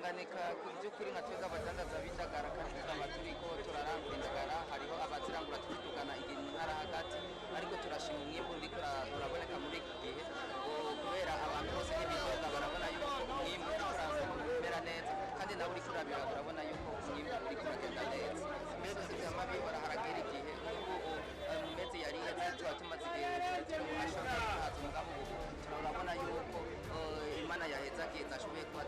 Tanganyika ku by'ukuri nka twebwe abadandaza b'indagara, kandi tukaba turiko turarangura indagara, hariho abazirangura tuzidugana igihe mu ntara hagati, ariko turashima umwimbu uriko uraboneka muri iki gihe. Kubera abantu bose n'ibidoga barabona yuko umwimbu uriko uramera neza, kandi nawe uriko urabira urabona yuko umwimbu uriko uragenda neza. Mbere byose vyama bihora, haragera igihe nk'ubu mu mezi yari iheze tuba tumaze igihe turi mu mashamba haza, mugabo ubu turabona yuko Imana yahezagiye zashoboye kuba.